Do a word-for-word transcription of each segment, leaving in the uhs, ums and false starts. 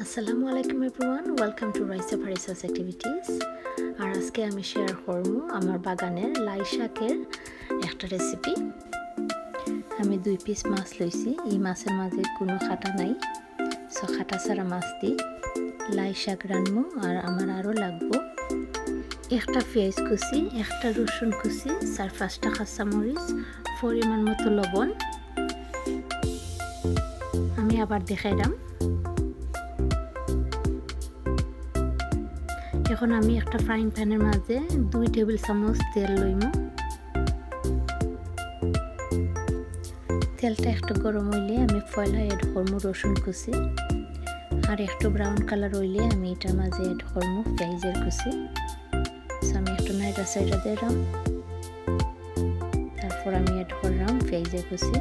আসসালামু আলাইকুম everyone, welcome to Raisa Farisa's Activities। আর আজকে আমি শেয়ার করমু আমার বাগানের লাই শাকের একটা রেসিপি। আমি দুই পিস মাছ লইছি, এই মাছের মাঝে কোনো কাটা নাই, সো কাটা ছাড়া মাছ দি লাই শাক রানমু। আর আমার আরও লাগবো একটা পেঁয়াজ কুচি, একটা রসুন কুচি, চার পাঁচটা কাঁচামরিচ, পরিমাণ মতো লবণ। আমি আবার দেখাইলাম। এখন আমি একটা ফ্রাইং প্যানের মাঝে দুই টেবিল চামচ তেল লইমু। তেলটা একটু গরম হইলে আমি পয়লা অ্যাড করমু রসুন কুচি, আর একটু ব্রাউন কালার হইলে আমি এটার মাঝে অ্যাড করমু পেঁয়াজের কুচি। So আমি একটু নাইড়া চাইড়া দিলাম, তারপর আমি অ্যাড করলাম পেঁয়াজের কুচি।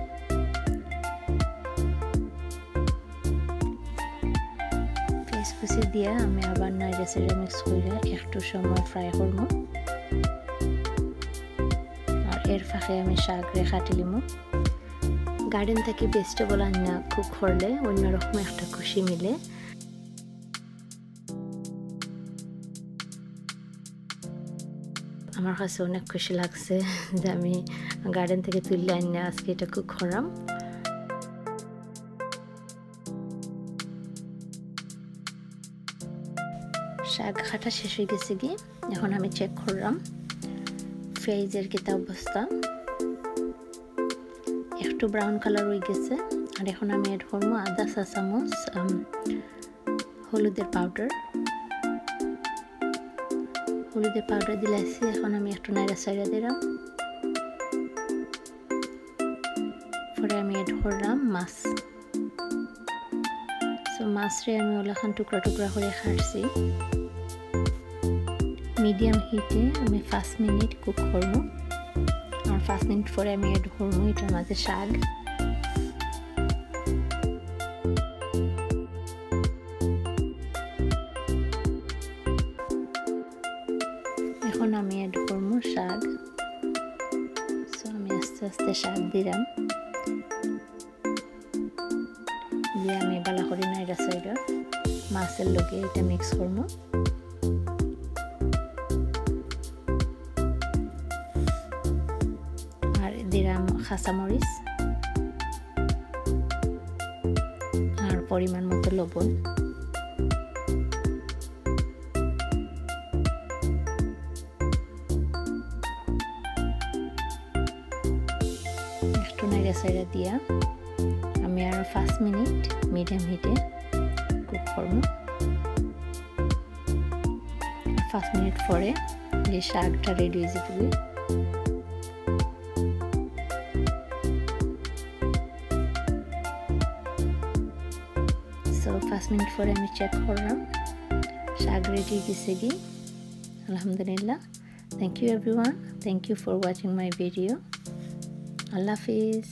পেঁয়াজ কুচি দিয়া আমি আবার নাইড়া চাইড়া মিক্স করিয়া একটু সময় ফ্রাই করমু। আর এর ফাঁকে আমি শাকরে কাটিলিমু। গার্ডেন থাকি ভেজিটেবল আনিয়া কুক করলে অন্যরকম একটা খুশি মিলে। আমার কাছে অনেক খুশি লাগছে যে আমি গার্ডেন থাকি তুলিয়া আনিয়া আজকে এটা কুক করলাম। শাক কাটা শেষ হয়ে গেছে কি, এখন আমি চেক করলাম পেঁয়াজের কিতা অবস্থা। একটু ব্রাউন কালার হয়ে গেছে। আর এখন আমি অ্যাড করবো আধা চা চামচ, আম, হলুদের পাউডার। হলুদের পাউডার দিলাইছি, এখন আমি একটু নাইড়া চাইড়া দিলাম। পরে আমি অ্যাড করলাম মাছ। সো মাছরে আমি ওলাখান টুকরা টুকরা করে কাটছি। মিডিয়াম হিটে আমি পাঁচ মিনিট কুক করবো। আর পাঁচ মিনিট পরে আমি অ্যাড করবো এটার মাঝে শাক। এখন আমি অ্যাড করবো শাক। সো আমি আস্তে আস্তে শাক দিলাম, দিয়ে আমি ভালা করি নাইড়া চাইড়া মাছের লগে এটা মিক্স করবো। আর দিলাম কাঁচামরিচ আর পরিমাণ মতো লবণ। একটু নাইড়া চাইড়া দিয়া আমি আরো পাঁচ মিনিট মিডিয়াম হিটে কুক করবো। আর পাঁচ মিনিট পরে যে শাকটা রেডি হয়ে যাবে। সো পাঁচ মিনিট পরে আমি চেক করলাম, শাক রেডি হয়ে গেছে কি। আলহামদুলিল্লাহ। Thank you everyone. Thank you for watching my video. Allah Hafiz.